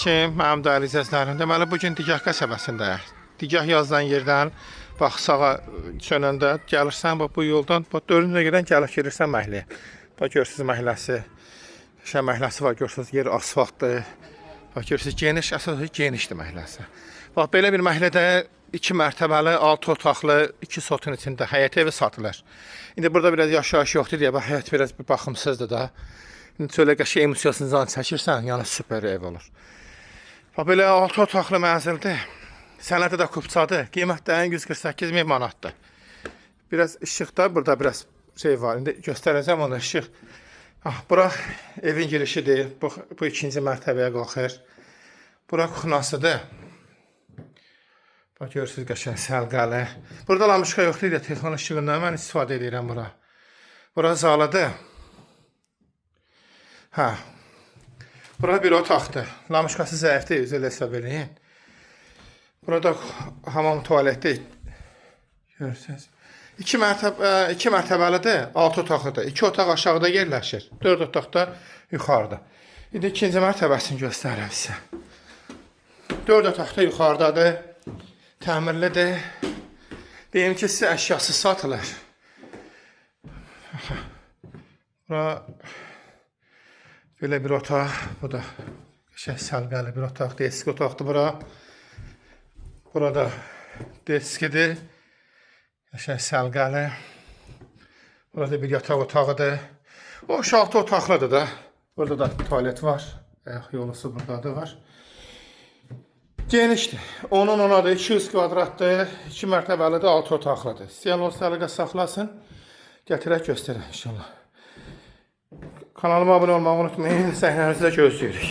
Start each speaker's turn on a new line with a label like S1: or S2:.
S1: aleyküm, mənim dəyərli izləyicilərim. Deməli, bu gün Digah qəsəbəsindəyik. Digah yazılan yerdən, bax sağa sönəndə gəlirsən, bax bu yoldan, bax dördüncü yerdən gəlib girirsən məhəlləyə. Bax görürsüz məhəlləsi. Şən məhəlləsi var, görürsüz yer asfaltdır. Bax görürsüz geniş, əsas genişdir məhəlləsi. Bax belə bir məhəllədə 2 mərtəbəli, 6 otaqlı, 2 sotun içində həyət evi satılır. İndi burada biraz yaşayış yoxdur deyə bax həyət biraz bir baxımsızdır da. İndi şöyle qəşəng emosiyasını zan çəkirsən, yəni super ev olur. Bax belə 6 otaqlı mənzildir. Sənədi də kupçadır. Qiymət də 148 min manatdır. Biraz işıqda burada biraz şey var. İndi göstərəcəm onu işıq. Ah, bura evin girişidir. Bu ikinci mərtəbəyə qalxır. Bura kuxnasıdır. Bax görürsüz qəşəng səliqəli. Burada lamışka yoxdur deyə telefon işığından mən istifadə edirəm bura. Bura zalıdır. Hə. Bura bir otaqdır. Lamışkası zəifdir, üzr hesab eləyin. Burada hamam tualetdir. Görürsünüz. İki mərtəbəlidir, altı otaqlıdır. İki otaq aşağıda yerləşir, dörd otaq da yuxarıda. İndi ikinci mərtəbəsini göstərirəm sizə. Dörd otaq da yuxarıdadır. Təmirlidir. Deyim ki, sizə əşyası satılır. Bura belə bir otaq. Bu da qəşəng səliqəli bir otaq, desk otaqdır bura. Burada deskidir. Qəşəng səliqəli. Burada bir yataq otağıdır. O altı otaqlıdır da. Burada da tualet var. Ayaq yolusu burada da var. Genişdir. Onun onadır. 200 kvadratdır. 2 mərtəbəlidir, 6 otaqlıdır. İstəyən olsa əlaqə saxlasın. Gətirək göstərək inşallah. Kanalıma abunə olmağı unutmayın. Zənglərinizi də gözləyirik.